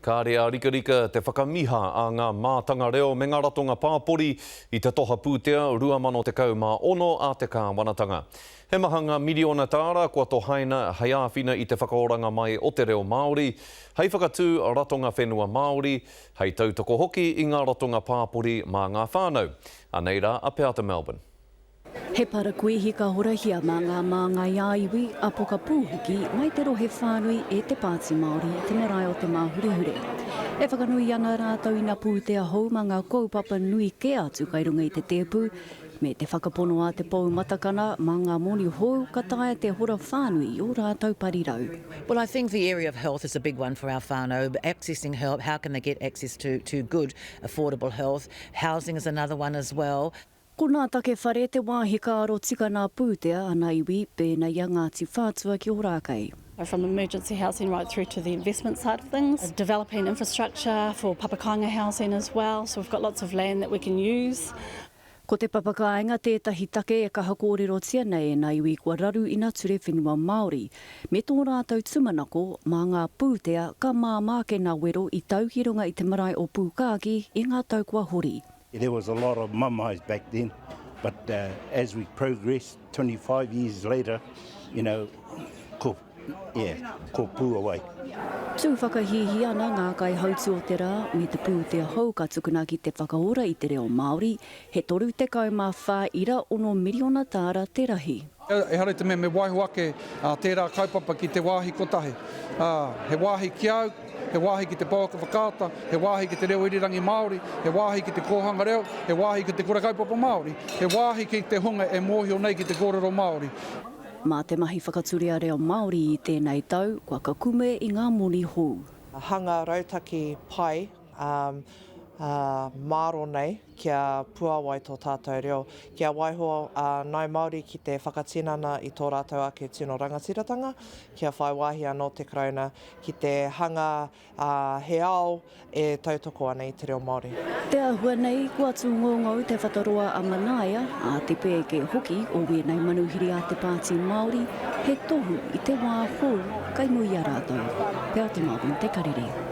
Kāre a rikarika te whakamiha a ngā mātanga reo me ngā ratonga pāpori i te toha pūtea 2016 a te kāwanatanga. He maha ngā miriona tāra kua tohaina hei āwhina i te whakaoranga mai o te reo Māori, hei whakatū ratonga whenua Māori, hei tautoko hoki i ngā ratonga pāpori mā ngā whānau. Anei rā a Peata Melbourne. He parakuihi ka horahia mā ngā māngai ā-iwi, a pokapū hoki, mai te rohe whānui e Te Pāti Māori i te marae o Te Māhurehure. E whakanui ana rātou ina pūtea hou mā ngā koupapa nui kē atu kai runga i te tēpu, me te whakapono a Te Pou Matakana mā ngā moni hou ka taea te hora whānui i ō rātou parirau. Well I think the area of health is a big one for our whānau, accessing help, how can they get access to to good affordable health, housing is another one as well. Ko nā take whare te wāhi ka aro tika nā pūtea ana iwi, pēnei i a Ngāti Whātua ki Ōrākei. From emergency housing right through to the investment side of things, developing infrastructure for papakāinga housing as well, so we've got lots of land that we can use. Ko te papakāinga tētahi take e kaha kōrerotia nei e nā iwi kua raru ina ture whenua Māori, me tō rātou tūmanako mā ngā pūtea ka māmā ake nā wero i tau ki runga i te marae o Pūkākī i ngā tau kua hori. There was a lot of mamaes back then, but uh, as we progressed, 25 years later, you know, ko, yeah, ko pū away. Tū whakahīhī ana ngā kaihautū o te rā me te pūtea hou ka tukuna ki te whakaora i te reo Māori, he 34 ira ono miriona tāra te rahi. Ehara i te mea me waiho ake tērā kaupapa ki te wāhi kotahi. He wāhi ki au, he wāhi ki te pouaka whakaata, he wāhi ki te reo irirangi Māori, he wāhi ki te kōhanga reo, he wāhi ki te kura kaupapa Māori, he wāhi ki te hunga e mōhio nei ki te kōrero Māori. Mā te mahi whakaturea reo Māori i tēnei tau, kua kakume i ngā moni hou. Hanga rautaki pai, ā, mārō nei kia puāwai tō tātou reo, kia waiho a Ngāi Māori ki te whakatinana i tō rātou ake tino rangatiratanga, kia whai wāhi anō te Karauna ki te hanga he ao e tautoko ana i te reo Māori. Te āhua nei, kua tūngoungou te whataroa a Manaia, a Te Pēke hoki o wēnei manuhiri a Te Pāti Māori, he tohu i te wā hou kai mua i a rātou. Peata Melbourne Te Karere.